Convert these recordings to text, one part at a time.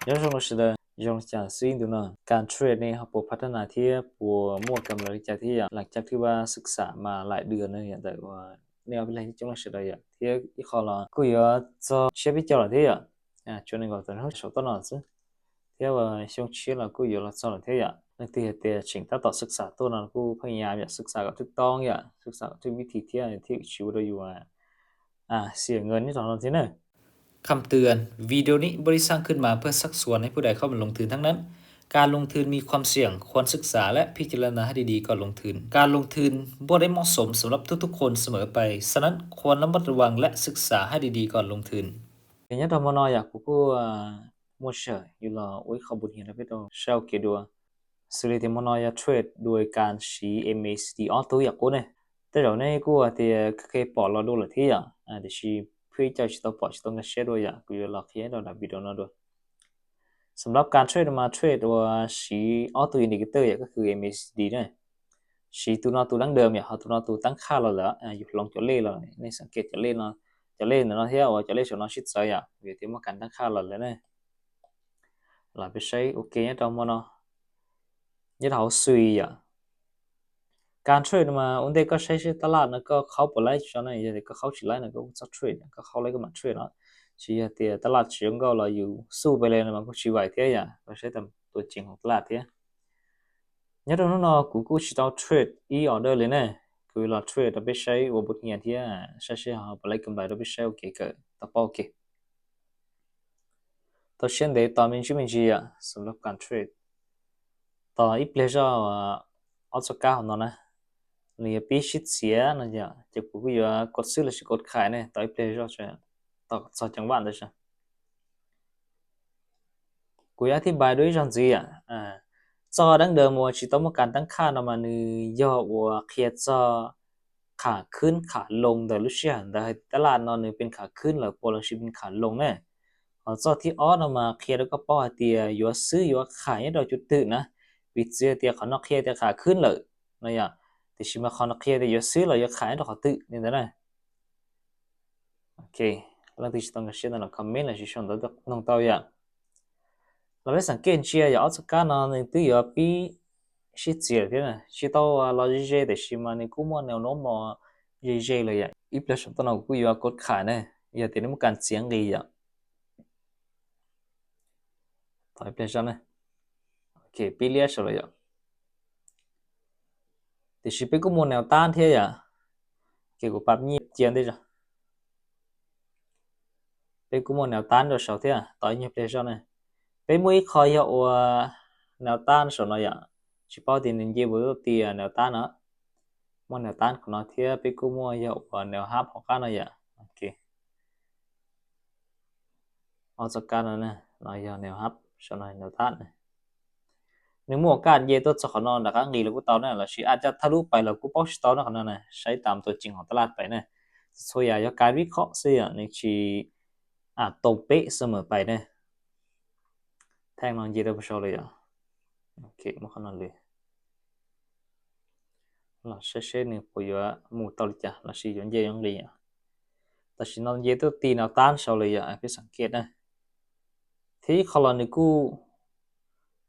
Yo, ການເທຣດນີ້ເຮົາບໍ່ພັດທະນາເທື່ອ ບໍ່ມົ້ວກຳໄລຈັກເທື່ອ ຫຼັງຈາກທີ່ວ່າສຶກສາມາຫຼາຍເດືອນແລ້ວ ແຕ່ວ່າແນວເປັນແຫຼ່ງທີ່ຈົງລັກເສຍດາຍ ເທື່ອອີກຂໍ້ລະ ກູຢໍຈອເຊຍເປັນເຈົ້າລະເທື່ອ ອາ ຈວນໜຶ່ງກໍຕົວເຮົາສອງຕົວນອນຊຶ ເທື່ອວ່າຊົງເຊຍລະ ກູຢໍລະຈອລະເທື່ອ ນັກທີ່ເຮັດແຕ່ສິ່ງຕາຕໍ່ສຶກສາຕົວນັ້ນ ກູພະຍາຍາມຢາກສຶກສາກັບຖືກຕ້ອງ ຢາກສຶກສາກັບຖືກວິທີ ເທື່ອທີ່ຊີວິດເຮົາຢູ່ ອາ ເສຍເງິນນີ້ຕອນນັ້ນເທື່ອ. ຄຳເຕືອນ, ວິດີໂອນີ້ບໍ່ໄດ້ສ້າງຂຶ້ນມາເພື່ອຊັກຊວນໃຫ້ຜູ້ໃດເຂົ້າມາລົງທຶນທັງນັ້ນ. ການລົງທຶນມີຄວາມສ່ຽງ, ຄວນສຶກສາ ແລະ ພິຈາລະນາໃຫ້ດີໆກ່ອນລົງທຶນ. ການລົງທຶນບໍ່ໄດ້ເໝາະສົມສຳລັບທຸກໆຄົນສະເໝີໄປ, ສະນັ້ນຄວນລະມັດລະວັງ ແລະ ສຶກສາໃຫ້ດີໆກ່ອນລົງທຶນ. ຍາດອກມານອຍຢາກຜູ້ຜູ້ມວດເສີຍຢູ່ລອໂອ້ຍ ເຂົ້າບົດຮຽນແລ້ວເປັນໂຕເຊົາເກດວ ສະເລເຕມານອຍຢາກເທຣດໂດຍການຊີເອັມເອຊີດີອອໂຕ້ຢາກໂອນເນ ແຕ່ດອກນີ້ກູວ່າເຕຍເຄປອດລອດູລະເທຍ ອາ ເດຊີເພື່ອເຈົ້າຊິຕ້ອງປອດຊິຕ້ອງການເຊດໂດຍຢາກ ກູຢໍລອເຄດອກດັບບິດອນນອໂດຍ ສຳລັບການເທຣດມາເທຣດວ່າຊີອອໂຕ້ອິນດິເຄເຕີຢາກ ກໍຄືເອັມເອຊີດີເນ ຊີຕູນອນຕູດັ່ງເດີມຢາກ ເຮົາຕູນອນຕູຕັ້ງຄ່າລອດແລ້ວ ອາ ຢູ່ລອງຈອເລລອ ນີ້ສັງເກດຈອເລນອ ຈອເລນອເທຍວ່າຈອເລຊົນນອນຊິດເຊີຢາກ ຢູ່ທີ່ມາການຕັ້ງຄ່າລອດແລ້ວເນ ລະໄປໃຊ້ໂອເຄຍາດອກມານອຍ ຍາດເຮົາຊຸຍຢາກ ການເທຣດມາ ໂອເດກໍໃຊ້ຊື່ຕະຫຼາດນະ ກໍເຂົ້າບໍ່ໄດ້ຊະນະ ຍາດເດກໍເຂົ້າຊິໄດ້ນະ ກໍຈະເທຣດ ກໍເຂົ້າໄດ້ກໍມາເທຣດເນາະ ຊິຍາດເຕຍຕະຫຼາດຊິຍັງກໍລະຢູ່ສູ້ໄປເລີຍນະ ມັນກໍຊິໄວເທຍຢາກ ກໍໃຊ້ຕາມຕົວຈິງຂອງຕະຫຼາດເທຍ ຍາດໂດນເນາະ ກູກູຊິຕ້ອງເທຣດອີອອເດີເລີຍນະ ຄືເວລາເທຣດໄປໃຊ້ວ່າບົດຮຽນເທຍ ໃຊ້ໃຊ້ເຮົາບໍ່ໄດ້ກຳໄລ ໄປໃຊ້ໂອເຄກໍຕະປອກເກ ໂຕເຊັ່ນເດຕອນມິນຈິມິນຈິອະ ສຳລັບການເທຣດ ຕອນອີເປເຊາອອສກາຂອງເຮົານະ ນີ້ປີຊິດເສຍນະ ຈະ ຈະກູຢູ່ວ່າກົດຊື້ ຫຼື ຊິກົດຂາຍເນ ຕອນອີເປເຊາ ຕອນສອງຈັງຫວະເດຊະ ກູຢາກອະທິບາຍດ້ວຍຈັ່ງຊີ້ອະ ອາ ຈອດັງເດີມວ່າຊິຕ້ອງມີການຕັ້ງຄ່ານຳມານື ຍອກວ່າເຄຍຈອ ຂາຂຶ້ນຂາລົງ ໂດຍລູກເຊຍ ໂດຍຕະຫຼາດນອນໜຶ່ງເປັນຂາຂຶ້ນ ແລ້ວໂປລະຊິເປັນຂາລົງເນ ເຮົາເຈາະທີ່ອອດອອກມາເຄຍ ແລ້ວກໍເປົ້າໃຫ້ເຕຍ ຢູ່ວ່າຊື້ ຢູ່ວ່າຂາຍ ໃຫ້ດອກຈຸດຖືກນະ ວິດເຊຍເຕຍ ເຂົານອກເຄຍເຕຍຂາຂຶ້ນເລີຍນະ ຢາກ ແຕ່ຊິມາເຂົານອກເຄຍເຕຍ ຢູ່ວ່າຊື້ ແລ້ວຢູ່ວ່າຂາຍ ໃຫ້ດອກເຂົາຖືກນີ້ນະ ໂອເຄ ຫຼັງຈາກທີ່ຕ້ອງການເຊຍນະ ຄອມເມັນ ແລ້ວຊິຊົງຕໍ່ນ້ອງເຕົ້າຢາກ ລະໄປສັງເກດເຊຍ ຢາກອອກຈາກການນອນໜຶ່ງ ຕື້ຢູ່ວ່າປີ ຊິເສຍເທື່ອນະ ຊິເຕົ້າວ່າລອເຈເຈ ແຕ່ຊິມານີ້ກູມົວແນວໂນ້ມບໍ່ເຈເຈເລີຍອະ ອີບແລ້ວສອງຕອນອອກກູຢູ່ວ່າກົດຂາຍນະ ຢ່າເຕັນໃນໝູ່ການສຽງດີອະ ຖອຍເປນຊັ້ນນະ ໂອເຄ ປີເລຍຊະເລີຍອະ ແຕ່ຊິເປັນກູມົວແນວຕ້ານເທື່ອອະ ໂອເຄ ກູປັບງຽບຈຽນເດ້ຈະ ເປັນກູມົວແນວຕ້ານໂດຍເຊົາເທື່ອ ຕອນນີ້ເປເຊານະ ເປັນມຸ້ຍຄອຍເຮົາວ່າແນວຕ້ານໂຊນອຍາ ຊິເປົ້າຕີນເຢເວີຕີແນວຕ້ານເນາະ ມົວແນວຕ້ານຂອງເຮົາເທື່ອ ເປັນກູມົວເຮົາວ່າແນວຮັບຂອງການນອຍາ ໂອເຄ ອອກຈາກການນະ ນອຍາແນວຮັບໂຊນອຍແນວຕ້ານ ໃນໝູ່ການເຢຕົວຈອກຂອງເຮົານະ ການງີລະກູເຕົານະ ລະຊິອາດຈະທະລຸໄປ ລະກູເປົ້າຊິເຕົານະ ຂອງເຮົານະ ໃຊ້ຕາມຕົວຈິງຂອງຕະຫຼາດໄປນະ ໂຊຍາຍອກການວິເຄາະເສຍ ນີ້ຊິ ອາດຕົງເປະສະເໝີໄປເດີ ແທ່ງນອນເຢຕົວປະຊອເລີຍ ໂອເຄ ໝົດຂະໜາດເລີຍ ລະເຊເຊໜຶ່ງໂປຍວະໝູ່ເຕົາລິຈາ ລະຊິຢອນເຢຢອນລີ ຕາຊິນອນເຢຕົວຕີແນວຕ້ານຊອເລີຍ ອາ ເປັນສັງເກດນະ ທີ່ຄອລອນນິກູ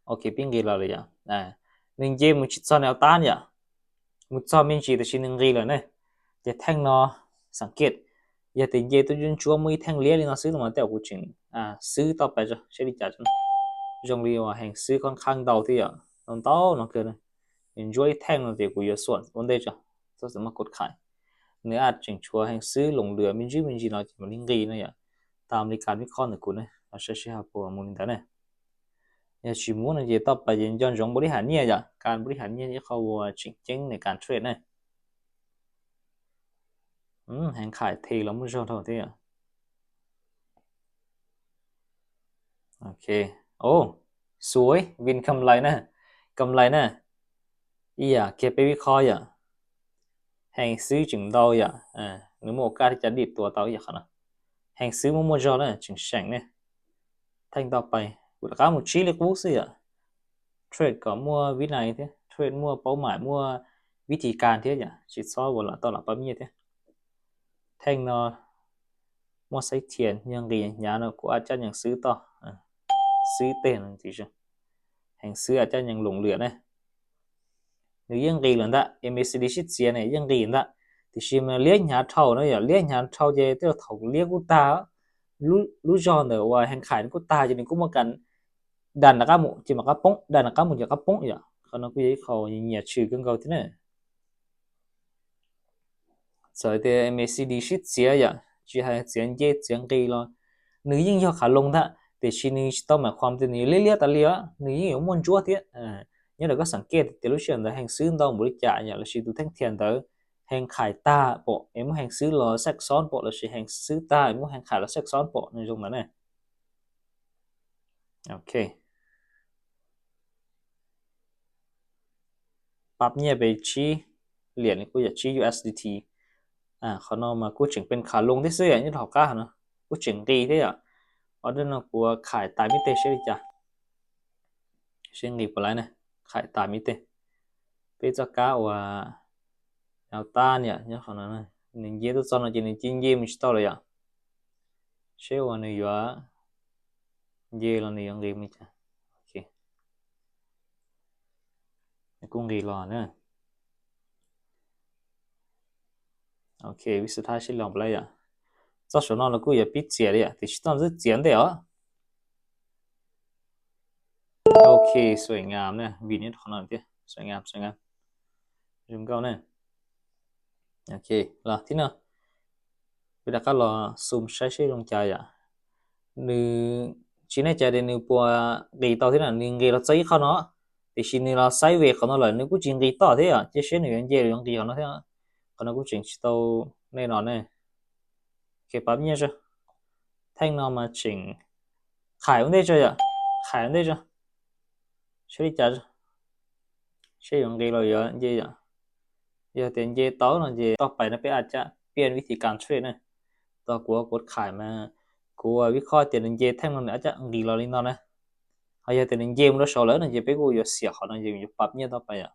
ໂອເຄ ປິງກີລາເລີຍ ອາ ໜຶ່ງເຢມັນຊິຊອແນວຕ້ານຢາ ມຸດຊອບມິນຈີແຕ່ຊິໜຶ່ງຣີແລ້ວເນ ເຈັດແທ່ງນໍ ສັງເກດ ຢ່າເຕັນເຢຕຸດຢຸນຊົວ ມີແທ່ງເລຍລີນອນຊື້ລົງມາແຕ່ກູຈິງ ອາ ຊື້ຕໍ່ໄປຈະ ເຊລິຈາຈະ ຈົງລີວ່າແຫ່ງຊື້ຂ້ອນຂ້າງເດົາທີ່ອະ ນອນເຕົ້ານອນເກີນ ເຫັນຈົວອີກແທ່ງນອນເຕກູຢາສວນ ໂອນເດຈະ ສາມາດກົດຂາຍ ເນື້ອອາດຈຶ່ງຊົວແຫ່ງຊື້ລົງເຫຼືອ ມິນຈີມິນຈີນອນຈະມາລິງຣີນະຍະ ຕາມລາຍການວິເຄາະນະກູນະ ເອົາໃຊ້ຊິຫາໂປຣມູນນະ ຍາຊິມູນເຈຕໍ່ໄປ ຢ້ອນຈົງບໍລິຫານເນຍ ການບໍລິຫານເນຍເຂົາວ່າຈິງເຈັງໃນການເທຣດນະ ອືມ ແຮງຂາຍເທລະມຸດຊ່ອງເທົ່າເທ ໂອເຄ ໂອ້ ສວຍ ວິນກຳໄລນະ ກຳໄລນະ ອີຫຍັງ ເກັບໄປວິເຄາະຫຍັງ ແຮງຊື້ຈຶ່ງເດົາຢາ ອາ ໜຶ່ງໂອກາດທີ່ຈະດີດຕົວເຕົາອີກຫັ້ນນະ ແຮງຊື້ມົວໆຈອນນະ ຈຶ່ງແສງເນ ແທ່ງຕໍ່ໄປ ອຸຕະກະໝູຊີເລັກວຸກຊິອະ ເທຣດກໍມົວວິໄນເທ ເທຣດມົວເປົ້າໝາຍ ມົວວິທີການເທ ຢາຊິຊອບບໍ່ລະ ຕໍ່ລະປະມີເທ ແທ່ງນໍ ມົວໄຊທຽນ ຍັງດີຍາວນະ ກູອາດຈະຍັງຊື້ຕໍ່ ອາ ซื้อเต้นจริงๆ แฮงซื้ออาจจะยังหลงเหลือนะ หรือยังรีเหลือละ เอ็มเอซีดี ชิดเสียเนี่ยยังรีละ แต่ชิมเลี้ยงหาเท่านะ อย่าเลี้ยงหาเท่า เจเต้าเท่าเลี้ยงกูตา รู้ รู้จอนเด้อว่าแฮงขายกูตา จะนี่กูมากันดันนะก้าหมู จิมาก้าป้ง ดันนะก้าหมู อย่าก้าป้ง อย่า เขานะ กูอยากให้เขาเหยียดชื่อกันเขาที่นั่น 所以เตเอ็มเอซีดี ชิดเสีย อย่า จะให้เสียงเจ เสียงรีลอ หรือยิ่งยอดขาลงละ แต่ชินี้ต้องหมายความตัวนี้เลี้ยๆ ตาเลี้ย หรือยิ่งอยู่ม่วนจั่วเตี้ย เออ เนี่ยเราก็สังเกต แต่รู้เชื่อแต่แฮงซื้อต้องบริจาค อย่า เราชิดูแท่งเทียนเต๋อ แฮงขายตาโปะ เอ็มแฮงซื้อรอแทรกซ้อนโปะ เราชิแฮงซื้อตา เอ็มแฮงขายรอแทรกซ้อนโปะ ในตรงนั้นน่ะ โอเค ปรับเนี่ยไปชี้เหรียญ กูอยากชี้ ยูเอสดีที อ่า เขานอกมา กูเจ๋งเป็นขาลงที่ซื้ออย่างนี้ถอดก้าเนาะ กูเจ๋งรีที่อ่ะ ออเดอร์เนาะ กูขายตายไม่เตะ เชื่อดิจ้ะ เชื่อรีปะไรนะ ขายตายไม่เตะ เปจ้าก้าว่า เอาต้านเนี่ย เนี่ยเขานั้นนะ หนึ่งเยตัวซ้อนเอาจริง หนึ่งจริงเยมันจะต่อเลยอ่ะ เชื่อว่าหนึ่งอยู่อ่ะ เยเราหนึ่งยังรีไม่จ้ะ โอเค ให้กุ้งรีรอเนอะ โอเค วิสุดท้ายชิลองไปเลยอ่ะ เจ้าสวนนอนแล้วกูอย่าปิดเสียเลยอ่ะ ติดชิตอนซื้อเสียงเดียวอ่ะ โอเค สวยงามนะ วินนี่ของนอนเตี้ย สวยงาม สวยงาม ลืมเก้านะ โอเค รอที่เนาะ เวลาก็รอซูมใช้ใช้ดวงใจอ่ะ หนึ่งชิ้นในใจเดยวหนึ่งปัวรีต่อที่นั่น หนึ่งรีเราใช้เข้าเนาะ แต่ชิ้นนี้เราใช้เวกเขาเนาะเลย หนึ่งกูจิงรีต่อเท่าอ่ะ เจเช่นหนึ่งเยหรือยังรีเขาเนาะเท่า เขาเนาะกูจิงชิโตแน่นอนแน่ โอเค ปั๊บเนี่ยจ้ะ แท่งนอนมาจิง ขายมันได้จ้ะอ่ะ ขายมันได้จ้ะ ใช่จ้ะ ใช่ยังรีเราเยอะเยอะอ่ะ เดี๋ยวเตรียมเจต่อเนาะ เจต่อไปนะ เป้อาจจะเปลี่ยนวิธีการเทรดนะ ต่อกูว่ากดขายมา กูว่าวิเคราะห์เตรียมเจแท่งนั้นอาจจะดีเราลินอนนะ เอาอย่าเตรียมเจมันเราชอบแล้วนะ เจเป้กูอย่าเสียเขานะ เจอย่าปรับเนี่ยต่อไปอ่ะ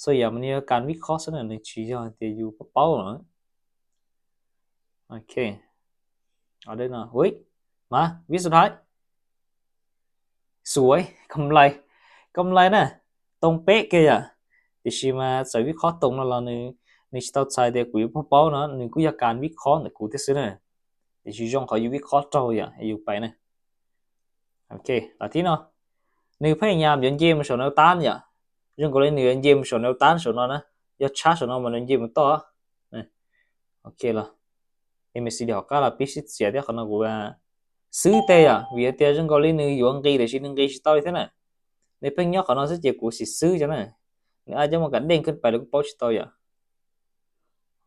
ส่วนใหญ่มันนี่การวิเคราะห์ซะหน่อยหนึ่ง ชี้ยอดเตรียมอยู่เป้าๆเนาะ โอเค เอาได้เนาะ เฮ้ย มา วิสุดท้าย สวย กำไร กำไรนะ ตรงเป๊ะเกยอ่ะ ติชิมาใส่วิเคราะห์ตรงแล้วเราใน ในสต็อปไซด์เดียวกูอยู่เป้าๆเนาะ หนึ่งกูอยากการวิเคราะห์แต่กูที่ซื้อนะ ติชิยงเขาอยู่วิเคราะห์เจ้าอย่า ให้อยู่ไปนะ โอเค ตาที่เนาะ หนึ่งพยายามย้อนเยมมาชนแนวต้านอย่า ยังก็เลยหนึ่งย้อนเยมมาชนแนวต้านชนนอนนะ ยอดชาชนนอนมันย้อนเยมมาต่อนะ โอเคละ เอ็มเอซีดีเขาก็ละปิดเสียเดียวเขาเนาะ กูว่าซื้อแต่อ่ะ เวียเตียจังเกาหลีหนึ่งอยู่อังกฤษแต่ชิ้นอังกฤษชิต่อยเท่านั้น ในเพิ่งยอดเขาเนาะ ซึ่งเจกูสิซื้อจังนะ ในอาจจะมันก็เด้งขึ้นไปแล้วกูเป้าชิต่อยอ่ะ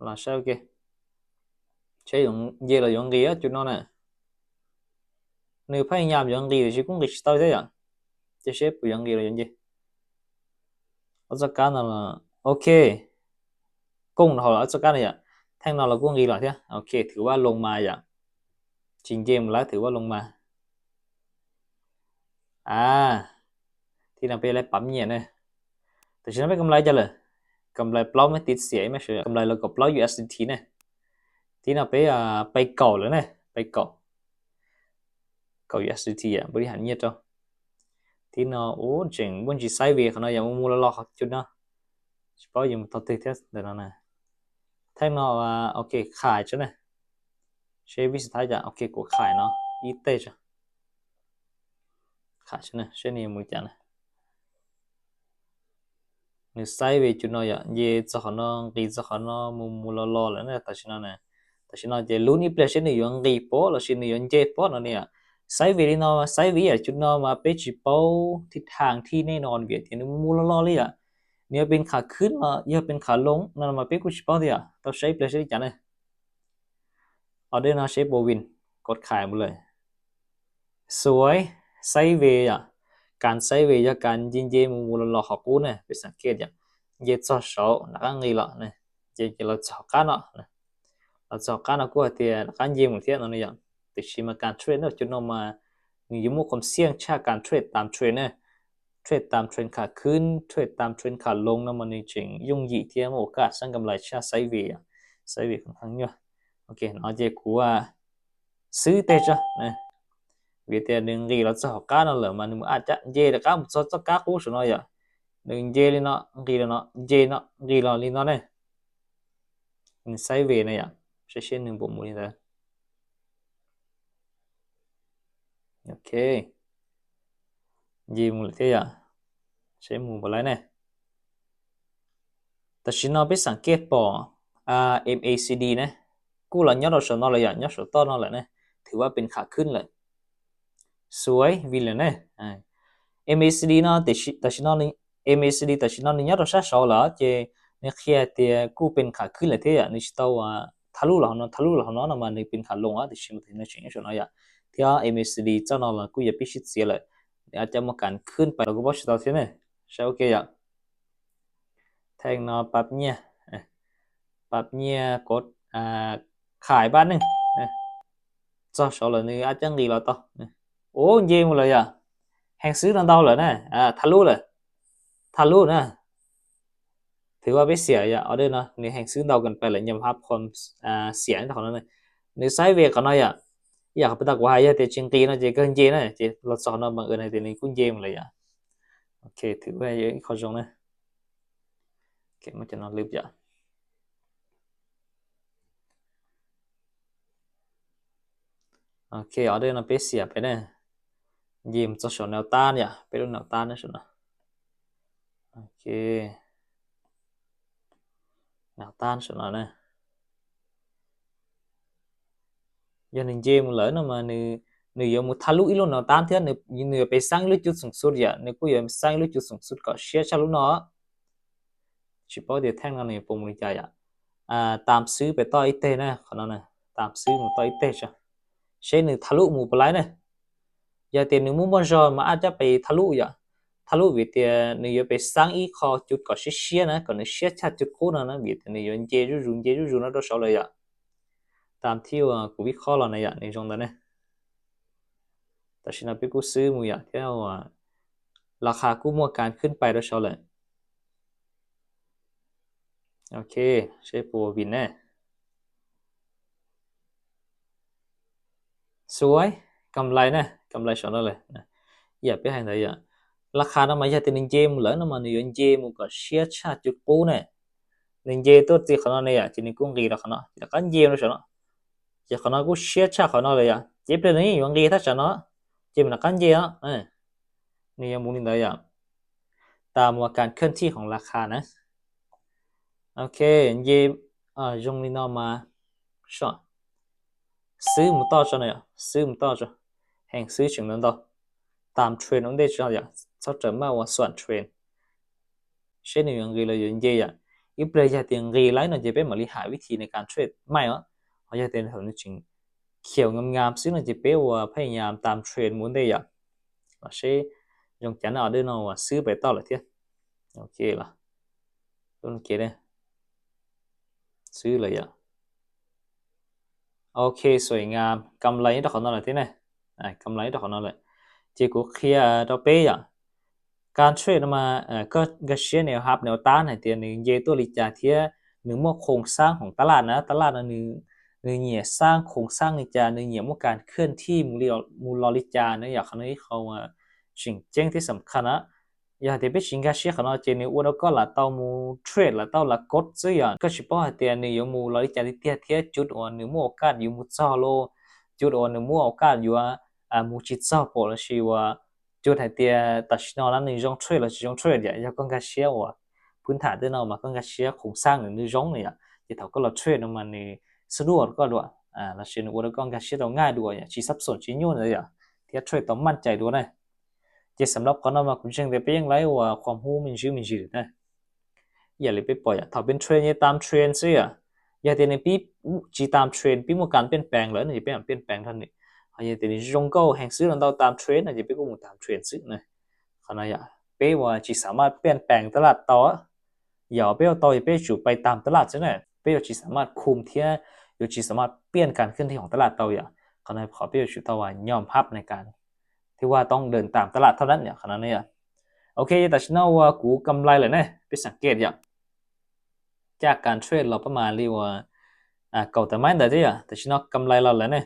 ลาใช่ โอเค ใช่อยู่เยเราอยู่อังกฤษอ่ะ จุดนั้นน่ะ ในพยายามอยู่อังกฤษแต่ชิ้นอังกฤษชิต่อยเท่าอ่ะ จะเชฟอยู่อังกฤษเราอยู่เย เอาจัดการนั่นละ โอเค กุ้งเราเอาจัดการเนี่ย แท่งนอนเรากุ้งดีหรอเที่ย โอเค ถือว่าลงมาอย่าง จริงเกมแล้วถือว่าลงมา อ่า ที่นำไปไล่ปั๊มเนี่ยนะ แต่ฉันไม่กำไรจะเลย กำไรเปล่าไม่ติดเสียไม่เชื่อกำไรเราก็เปล่า ยูเอสดีที เนี่ย ที่นำไป อ่า ไปเก่าเลยนะ ไปเก่า เก่า ยูเอสดีที อ่ะ บริหารเงียบเจ้า ที่นอ โอ้ เจ๋ง บนจีไซเวย์เขาเนาะ อย่างมูลลอเขาจุดเนาะ เฉพาะยังต่อติดเทสเดี๋ยวนั้นนะ แท่งนอว่า โอเค ขายจ้ะนะ เชฟวิสุดท้ายจ้ะ โอเค กูขายเนาะ อีเตจ้ะ ขายจ้ะนะ เช่นนี้มูจังนะ หนึ่งไซเวย์จุดนออย่า เยจะขอนอง กีจะขอนอง มูมูลลอแล้วนะ แต่ชนะนะ แต่ชนะเจลุ้นอีเปลเช่นนี้อยู่อังกฤษโปะ แล้วเช่นนี้อยู่อังกฤษโปะเนาะเนี่ย ไซเวย์นี่เนาะ ไซเวย์อ่ะ จุดนอมาเปจิโปะ ทิศทางที่แน่นอนเวียดเทียนมูลลอเลยอ่ะ เนี่ยเป็นขาขึ้นมา เนี่ยเป็นขาลง นั่นมาเปกูชิโปะเดีย ต้องใช้เปลเช่นนี้จ้ะเนี่ย ออเดอร์เนาะ เชฟโบวิน กดขายหมดเลย สวย ไซเวย์อ่ะ การไซเวย์อ่ะ การยิงเยมูมูลลอของกูเนี่ย ไปสังเกตอย่าง เยซอโซนักอังกฤษละเนี่ย เยเยเราจอกันเนาะเนี่ย เราจอกันเนาะ กูเตียนักอังกฤษเยมูเทียนเนาะเนี่ย ติดชิมาการเทรดเนาะ จุดนอมา นี่อยู่มุกความเสี่ยงชาการเทรดตามเทรนเนี่ย เทรดตามเทรนขาขึ้น เทรดตามเทรนขาลงเนาะ มันนี่เจ๋งยุ่งยี่เทียมโอกาสสร้างกำไรชาไซเวย์อ่ะ ไซเวย์ค่อนข้างเยอะ โอเค เนาะ เจกูว่า ซื้อเตจ้ะนะ Vì thế nên ghi là cho cả nó lỡ mà mình áp chắc dễ là cả một số cho cả cú số nó vậy. Nên dễ đi nó, ghi là nó, dễ nó, ghi là đi nó này. Nên sideways này vậy. Sẽ sẽ nên bộ mũ đi thôi. Ok. Dễ một lượt thế vậy. Sẽ mũ vào lại này. ແຕ່ຊິເນາະ ໄປສັງເກດປໍ ອາ ເອັມເອຊີດີ ນະ ກູລະ ຍອດສະເນາະ ລະຍະ ຍອດສະເນາະ ນະ ຖືວ່າເປັນຂາຂຶ້ນແລ້ວ ສວຍວິນແລ້ວນະ ອາ ເອັມເອຊີດີ ເນາະ ແຕ່ຊິເນາະ ເອັມເອຊີດີ ແຕ່ຊິເນາະ ຍອດສະເນາະ ລະເຈ ໃນເຄຍເຕຍ ກູເປັນຂາຂຶ້ນແລ້ວເທຍ ໃນຊິເຕົາ ອາ ທະລຸລະເນາະ ທະລຸລະເນາະ ມາໃນເປັນຂາລົງ ອາ ແຕ່ຊິເນາະ ເທຍ ເອັມເອຊີດີ ເຈົ້າເນາະ ລະກູຢາກປິດຊິດເສຍແລ້ວ ອາດຈະມາການຂຶ້ນໄປ ລະກູບໍ່ຊິເຕົາເທຍນະ ໃຊ່ ໂອເຄ ຢາກ ແທ່ງເນາະ ປັບເນຍ ປັບເນຍ ກົດ ອາ ຂາຍບາດໜຶ່ງ ເຈົ້າ ຊໍລະ ນີ້ອາດຈັ່ງດີລະຕໍ່ ໂອ້ ເຢໝົດເລີຍອະ ແຮງຊື້ນຳເຕົາເລີຍນະ ອາ ທະລຸເລີຍ ທະລຸນະ ຖືວ່າໄປເສຍອະ ອອເດີເນາະ ນີ້ແຮງຊື້ເຕົາກັນໄປລະ ຍອມຮັບຄວາມ ອາ ເສຍຂອງເຮົານະ ນີ້ໄຊເວຂອງເຮົາອະ ຢາກໄປຕັກວ່າ ຢາກແຕ່ຈິງຕີເນາະ ເຈເກີນເຈນະ ເຈລະຊອນເນາະ ບັງເອີນໃຫ້ແຕ່ນີ້ກູເຢໝົດເລີຍອະ ໂອເຄ ຖືວ່າເຍາະອີກຂໍ້ຊົງນະ ໂອເຄ ມັນຈະນອນລຶບຢາ ໂອເຄ ອອເດີນຳເປເສຍໄປເດີ ເຢມຈະສອນແນວຕ້ານຢາ ໄປດູແນວຕ້ານນະ ໂອເຄ ແນວຕ້ານສອນນະ ຢາໜຶ່ງເຈມຸເລີນະມາໜຶ່ງ ໜຶ່ງຢາມຸທະລຸອີລຸແນວຕ້ານເທື່ອ ໜຶ່ງຢາໄປສ້າງອີລຸຈຸດສູງສຸດຢາ ໜຶ່ງກູຢາສ້າງອີລຸຈຸດສູງສຸດກໍເຊຍຊະລຸເນາະ ຊິປ້ອຍເດແທ່ງນັ້ນນີ້ປົມລິຈາຍອະ ອາ ຕາມຊື້ໄປຕໍ່ອີເຕນະ ຂະນອນນະ ຕາມຊື້ໝູຕໍ່ອີເຕຊະ ເຊໜຶ່ງທະລຸໝູປະໄລນະ ຢາເຕໜຶ່ງໝູບໍ່ຈອຍ ມັນອາດຈະໄປທະລຸຢາ ທະລຸເວເຕໜຶ່ງຢາໄປສ້າງອີກຂໍ້ຈຸດກໍເຊຍນະ ກໍໜຶ່ງເຊຍຊະຈຸດໂຄນນະ ເວເຕໜຶ່ງຢາເຈຈຸຈຸເຈຈຸຈຸນະ ໂດຊາເລີຍຢາ ຕາມທີ່ວ່າກູວິເຄາະລະນະຢາ ໃນຊ່ວງນັ້ນນະ ແຕ່ຊິນະເປັນກູຊື້ໝູຢາ ທີ່ວ່າລາຄາກູໝວກການຂຶ້ນໄປ ໂດຊາເລີຍ ໂອເຄ ເຊໂປວິນແນ່ ສວຍ ກຳໄລນະ ກຳໄລຊອນເລີຍນະ ຢາໄປໃຫ້ໄດ້ຢາ ລາຄານຳມາຢາເຕໜຶ່ງເຈມຸເລີນະມາໜຶ່ງເຈມຸກໍເຊຍຊະຈຸດກູນະ ໜຶ່ງເຈຕົວຈິຂະນອນນີ້ອະ ຈິນິກຸງກີລະຂະນອນ ລະກັນເຈມຸຊະເນາະ ເຈຂະນອນກູເຊຍຊະຂະນອນເລີຍອະ ເຈເປັນນີ້ຢູ່ອັງກິດທັດຊະເນາະ ເຈມັນກັນເຈເນາະ ເອີ ນີ້ຍັງບໍ່ມີໄດ້ອະ ຕາມວ່າການເຄື່ອນທີ່ຂອງລາຄານະ ໂອເຄ ເຢ ອາ ຍົງລີນອມາ ຊອ ຊື້ໝູຕໍ່ຊະເນາະ ຊື້ໝູຕໍ່ຊະ ແຮງຊື້ເຖິງນັ້ນຕໍ່ ຕາມເທຣນອັນເດຊະ ຊອດເຕີມມາວ່າສ່ວນເທຣນ ເຊັ່ນຢ່າງນີ້ເລີຍ ເຢ ອີເປຍາຕິງກີໄລເນາະ ຈະເປັນມາລິຫາວິທີໃນການເທຣດໃໝ່ເນາະ ເຮົາຢາກເຫັນເຮົາຈິງຂຽວງາມໆ ຊຶ່ງເຮົາຈະເປັນວ່າພະຍາຍາມຕາມເທຣນໝູເດຍາ ເຊ ຍົງຈັນເອົາເດີເນາະ ວ່າຊື້ໄປຕໍ່ລະເທຍ ໂອເຄລະ ຕົ້ນເກເດ ຊື້ເລີຍຢາ ໂອເຄ ສວຍງາມ ກຳໄລດອກຂອງເຮົາລະເທຍນະ ອາ ກຳໄລດອກຂອງເຮົາລະ ເຈກູເຄຍຕໍ່ເປຍາ ການເທຣດມາ ເອີ ກໍກະເຊຍແນວຮັບແນວຕ້ານໃຫ້ເຕຍ ໜຶ່ງເຢຕົວລິຈາເທຍ ໜຶ່ງໝວກໂຄງສ້າງຂອງຕະຫຼາດນະ ຕະຫຼາດນະ ໜຶ່ງ ໜຶ່ງເຫຍສ້າງໂຄງສ້າງລິຈາ ໜຶ່ງເຫຍໝວກການເຄື່ອນທີ່ໝູລິ ໝູລໍລິຈານະ ຢາກຂະໜ້ອຍເຂົາວ່າຊິງເຈັ້ງທີ່ສຳຄັນນະ ຢາກເຕເປຊິງກາເຊຍຂະເນາະ ເຈໜຶ່ງອວດເອົາກໍລະເຕົາໝູເທຣດລະເຕົາລະກົດຊື່ຢາ ກໍຊິປ້ອງໃຫ້ເຕຍ ໜຶ່ງຢາໝູລໍລິຈາທີ່ເຕຍເທຍ ຈຸດອວນໜຶ່ງໝູໂອກາດຢູ່ໝູຈອລໂລ ຈຸດອວນໜຶ່ງໝູໂອກາດຢູ່ ອາ ໝູຈິດຈອລໂປລະຊີວ່າ ຈຸດໃຫ້ເຕຍຕາຊິນອນນັ້ນໜຶ່ງຈອງເທຣດ ລະຊິຈອງເທຣດຢາ ຢາກອນກາເຊຍວ່າ ພື້ນຖານເຕຍເນາະ ມາກອນກາເຊຍໂຄງສ້າງໜຶ່ງຈອງນີ້ຢາ ຈະເທົ່າກໍລະເທຣດນຳມັນນີ້ສະດວກກວ່າດ້ວຍ ອາ ລະຊິນອວດກອນກາເຊຍດອກງ່າຍດ້ວຍ ຊິສັບສົນຊິຫຍຸ້ງເດຍ ເທຣດຕ້ອງໝັ້ນໃຈດ້ວຍນະ ເຈສຳລັບກອນນຳວ່າກຸນເຊີງເດເປຍັງໄລວ່າຄວາມຮູ້ມັນຈື່ມັນຈື່ນະ ຢ່າເລີຍໄປປ່ອຍອະ ຖ້າເປັນເທຣນ ຢ່າຕາມເທຣນເສຍ ຢ່າເຕໃນປີ ຈີຕາມເທຣນ ປີໝູການປ່ຽນແປງເລີຍ ຈະເປັນປ່ຽນແປງທັນນີ້ ເຮົາຢ່າເຕໃນຈົງເກົ່າແຮງຊື້ນຳເຕົາຕາມເທຣນ ຈະເປັນກູໝູຕາມເທຣນຊື້ນະ ຂະນາດຢາເປວ່າຈີສາມາດປ່ຽນແປງຕະຫຼາດເຕົາ ຢ່າເປເຕົາ ຢ່າເປຈູໄປຕາມຕະຫຼາດຊະນະ ເປວ່າຈີສາມາດຄຸມເທຍ ຫຼືຈີສາມາດປ່ຽນການເຄື່ອນທີ່ຂອງຕະຫຼາດເຕົາ ຢ່າ ຂະນາດຂໍເປຈູເຕົາວ່າຍອມຮັບໃນການ ທີ່ວ່າຕ້ອງເດີນຕາມຕະຫຼາດເທົ່ານັ້ນ ຂະໜາດນີ້ ໂອເຄ ແຕ່ຊິເນາະວ່າກູກຳໄລແລ້ວນະ ໄປສັງເກດຢາ ຈາກການເທຣດລາວປະມານເລີຍວ່າ ອາ ເກົາແຕ່ໄມ້ໄດ້ເດ ແຕ່ຊິເນາະກຳໄລລາວແລ້ວນະ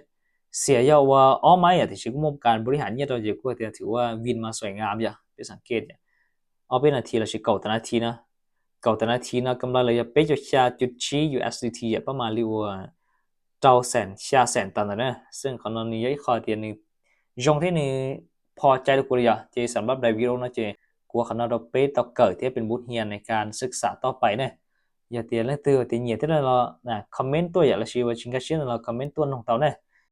ເສຍເຍາະວ່າ ອອກມາ ອາດຈະ ງົບການບໍລິຫານງຽບເນາະ ເຈ ກວດ ຖືວ່າ win ມາສວຍງາມຢູ່ ໄປສັງເກດ ອອກເປັນນາທີລະ ສິເກົ້າຕານາທີເນາະ ເກົ້າຕານາທີເນາະ ກຳໄລເລີຍ ເປັນຈຸດເຈັດສີ່ USDT ປະມານ ຫຼືວ່າ ເກົ້າແສນ ເຈັດແສນຕັນເນາະ ເຊິ່ງຂອງເຮົານີ້ ຢາກຂໍຕຽນນີ້ ຊ່ວງທີ່ນີ້ພໍໃຈທຸກຄົນເລີຍ ເຈ ສຳລັບໄດວິໂອເນາະ ເຈ ກວ່າຂະໜາດເຮົາໄປຕໍ່ເກີດ ທີ່ເປັນບົດຮຽນໃນການສຶກສາຕໍ່ໄປເນາະ ຢາກຕຽນເລື່ອງຕື່ມ ຕຽນຫຍັງທີ່ລະ ຄອມເມັນຕົວ ຢາກລະຊີວ່າ ຊິງກາຊິນລະ ຄອມເມັນຕົວນ້ອງເຕົາເນາະ